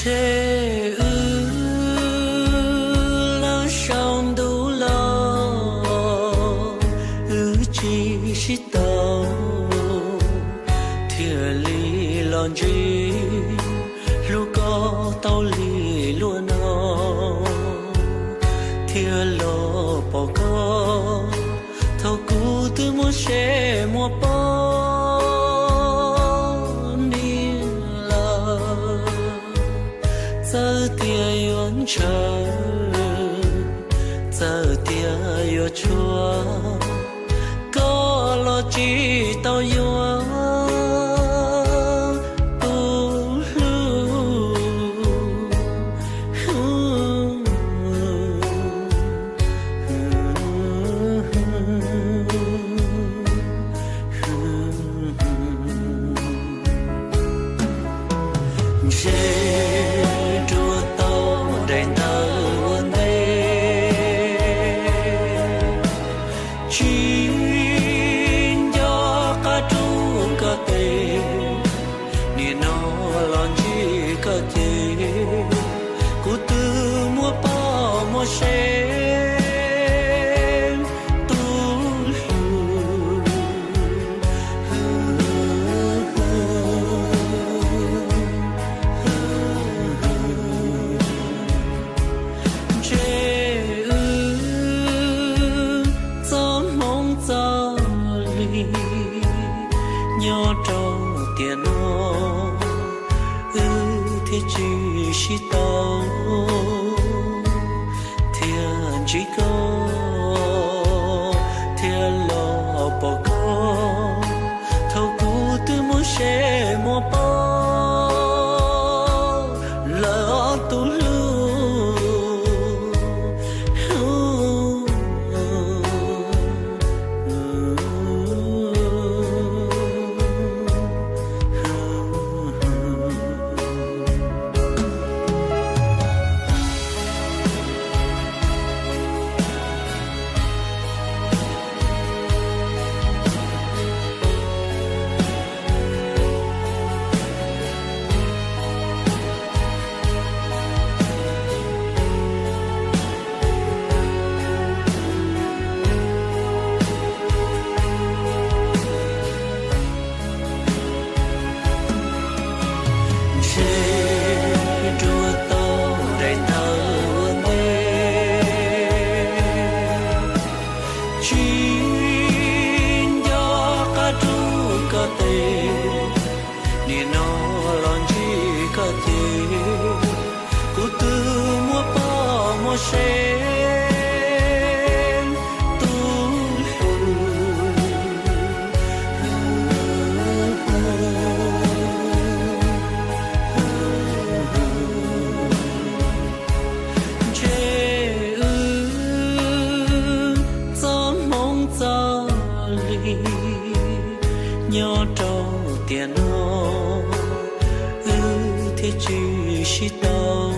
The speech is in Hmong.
Ntshe wb lawv sau ntuj los wb tsis sib tau, thiaj li los ntsib hlub koj tau li luag no, thiaj los pom koj thaum kuv twb muaj seb muaj poj niam lawm. Txawm tias yuav ntshaw, txawm tias yuav tshuav, koj los tsis tau yuav tus hlub. Ntshe ruaj tau daim ntawv ua ntej, tsis nco qab rub koj tes, nim no los ntsib koj ces kuv twb muaj poj muaj sev tus hlub. Ntshe wb txoj hmoov txoj li nyob rau tiam no, wb thiaj tsis sib tau, thiaj ntsib koj, thiaj los pom koj thaum kuv twb muaj seb muaj poj lawm tus hlub. Ntshe ruaj tau daim ntawv ua ntej, tsis nco qab rub koj tes, nim no los ntsib koj ces kuv twb muaj poj muaj sev tus hlub. Ntshe wb txoj hmoov txoj li nyob rau tiam no, wb thiaj tsis sib tau,